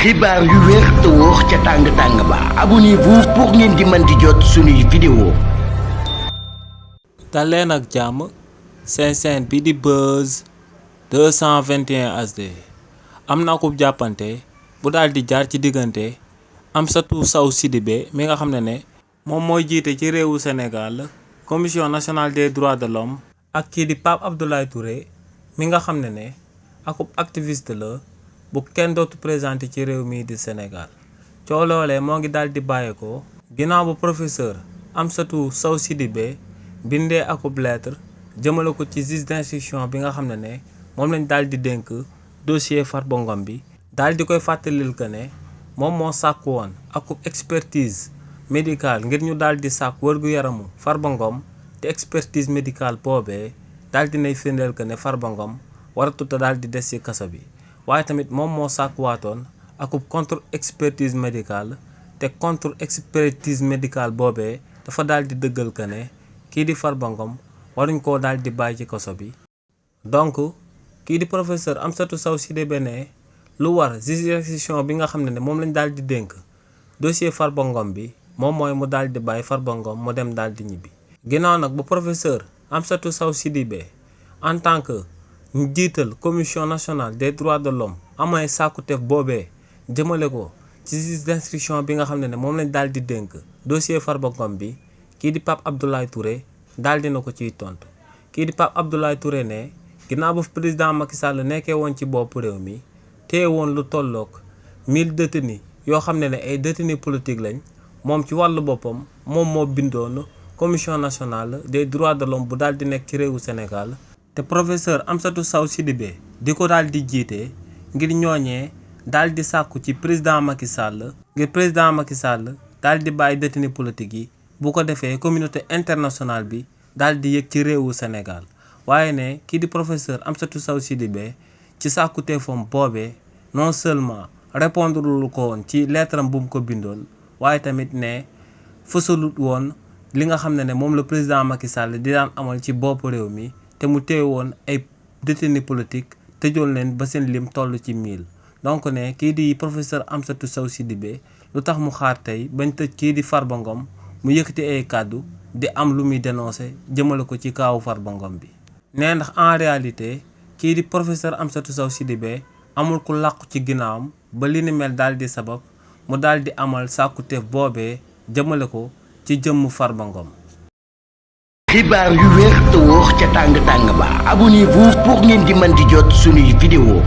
xibaar yu wér te wóor ca tàng-tàng ba abonnez-vous pour ngeen di mën di jot suñuy vidéo. daleen ak jàmm seen chaîne bi di Buzz 221 HD am na ko jàppante bu daal di jaar ci diggante Amsatou Sow Sidibé mi nga xam ne moom mooy jiite ci réewu Sénégal commission nationale des droits de l'homme ak kii di Pape Abdoulaye Touré mi nga xam ne akub activiste la bu kenn dootu présenté ci réew mii di Sénégal coow loolee moo ngi daal di bàyyeekoo ginnaaw bu professeur Amsatou Sow Sidibé bindee akub lettre jëmale ko ci juge d'instruction bi nga xam ne moom lañ daal di dénk dossier Farba Ngom bi daal di koy fàttalil que ne moom moo sàkk woon akub expertise médicale ngir ñu daal di sàkk wërgu-yaramu Farba Ngom te expertise médicale boobee daal di nay firndeel que ne Farba Ngom waratuta daal di des ci kaso bi waaye tamit moom moo sàkk waatoon akub contre expertise médicale te contre expertise médicale boobee dafa daal di dëggal que ne kii di Farba Ngom waruñ koo daal di bàyyi ci kaso bi. donc kii di professeur Amsatou Sow Sidibé ne lu war juge d'instruction bi nga xam ne moom lañ daal di dénk dossier Farba Ngom bi moom mooy mu daal di bàyyi Farba Ngom mu dem daal di ñibbi. ginnaaw nag bu professeur Amsatou Sow Sidibé en tant que ñu jiital commission nationale des droits de l'homme amay sàkkuteef boobee jëmale ko ci juge d'instruction bi nga xam ne moom lañ daal di dénk dossier Farba Ngom bi kii di Pape Abdoulaye Touré daal dina ko ciy tontu. kii di Pape Abdoulaye Touré ne ginnaaw bu président Macky Sall nekkee woon ci bopp réew mi téye woon lu tolloog 1000 détenus yoo xam ne ay détenus politiques lañ moom ci wàllu boppam moom moo bindoon commission nationale des droits de l'homme bu daal di nekk ci réewu Sénégal. te professeur Amsatou Sow Sidibé di ko daal di jiite ngir ñooñee daal di sàkku ci président Macky Sall ngir président Macky Sall daal di bàyyi détenu politique yi bu ko defee communauté internationale bi daal di yëg ci réewu Sénégal waaye ne kii di professeur Amsatou Sow Sidibé ci sàkkuteefam boobee non seulement répondre lu ko woon ci lettre am bu mu ko bindoon waaye tamit ne fësalut woon li nga xam ne moom la président Macky Sall di daan amal ci bopp réew mi. te mu téye woon ay détenus politique tëjoon leen ba seen lim toll ci 1000 donc ne kii di professeur Amsatou Sow Sidibé lu tax mu xaar tey bañ tëj kii di Farba Ngom mu yëkkati ay kàddu di am lu muy dénoncé jëmale ko ci kaawu Farba Ngom bi. nee ndax en réalité kii di professeur Amsatou Sow Sidibé amul ku làqu ci ginnaawam ba li ni mel daal di sabab mu daal di amal sàkkuteef boobee jëmale ko ci jëmm Farba Ngom. xibaar yu wér te wóor ca tàng-tàng ba abonnez-vous pour ngeen di mën di jot suñuy vidéo.